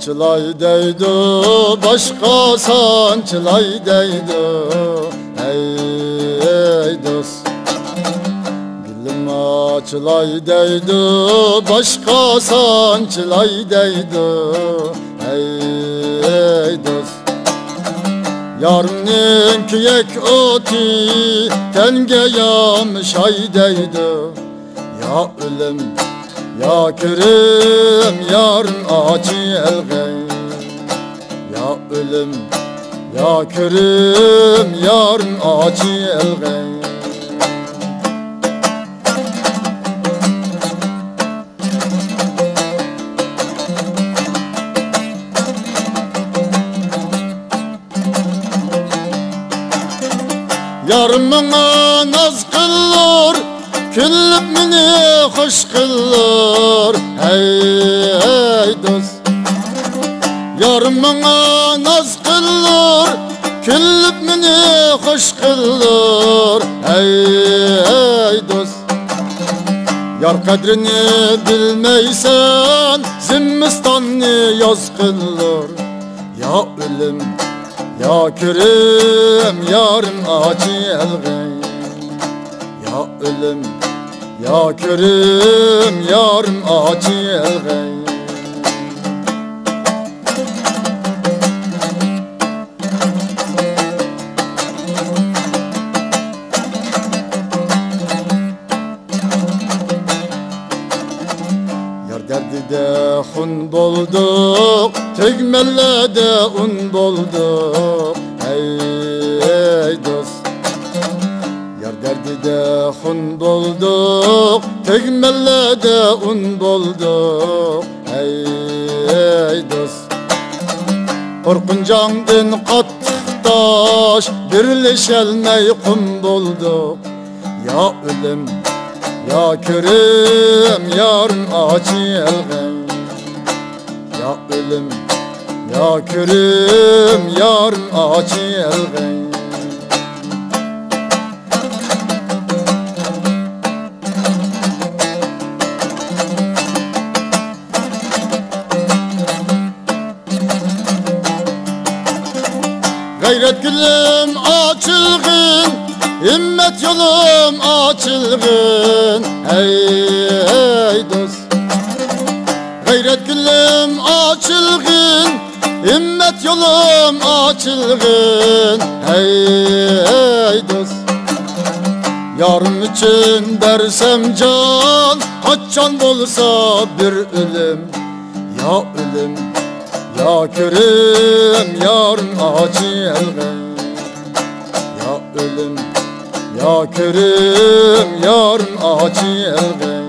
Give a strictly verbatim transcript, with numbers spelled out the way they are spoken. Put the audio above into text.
چىلاي دەيدۇ، باشقا سانچىلاي دەيدۇ، ھەي، ھەي دوست. گۈلۈم ئاچىلاي دەيدۇ، باشقا سانچىلاي دەيدۇ، ھەي، ھەي دوست. يارنىڭ كۆيەك ئوتى تەنگە يامىشاي دەيدۇ. يا ئۆلۈم، يا كۆرۈم، يارىم ئاچى ئەلغەي. يا ئۆلۈم، يا كۆرۈم، يارىم ئاچى ئەلغەي. يار ماڭا ناز قىلۇر، كۈلۈپ مېنى خوش قىلۇر، ھەي، ھەي دوست. يار ماڭا ناز قىلۇر، كۈلۈپ مېنى خوش قىلۇر، ھەي، ھەي دوست. يار قەدرىنى بىلمەيسەن، زىممىستاننى ياز قىلۇر. يا ئۆلۈم، يا كۆرۈم، يارىم ئاچى ئەلغەي. يا ئۆلۈم، يا كۆرۈم، يارىم ئاچى ئەلغەي. يار دەردىدە خۇن بولدۇق، تۈگمەنلەردە ئۇن بولدۇق، ھەي، ھەي دوست. يار دەردىدە خۇن بولدۇق، تۈگمەنلەردە ئۇن بولدۇق، ھەي، ھەي دوست. قورقۇنچاڭدىن قاتتىق تاش، بىرلىشەلمەي قۇم بولدۇق. يا ئۆلۈم، يا كۆرۈم، يارىم ئاچى ئەلغەي. يا ئۆلۈم، يا كۆرۈم، يارىم ئاچى ئەلغەي. غەيرەت گۈلۈم ئاچىلغىن، ھىممەت يولۇم ئاچىلغىن، ھەي، ھەي دوست. غەيرەت گۈلۈم ئاچىلغىن، ھىممەت يولۇم ئاچىلغىن، ھەي، ھەي دوست. يارىم ئۈچۈن بەرسەم جان، قاچان بولسا بىر ئۆلۈم. يا ئۆلۈم، يا كۆرۈم، يارىم ئاچى ئەلغەي. يا ئۆلۈم، يا كۆرۈم، يارىم ئاچى ئەلغەي.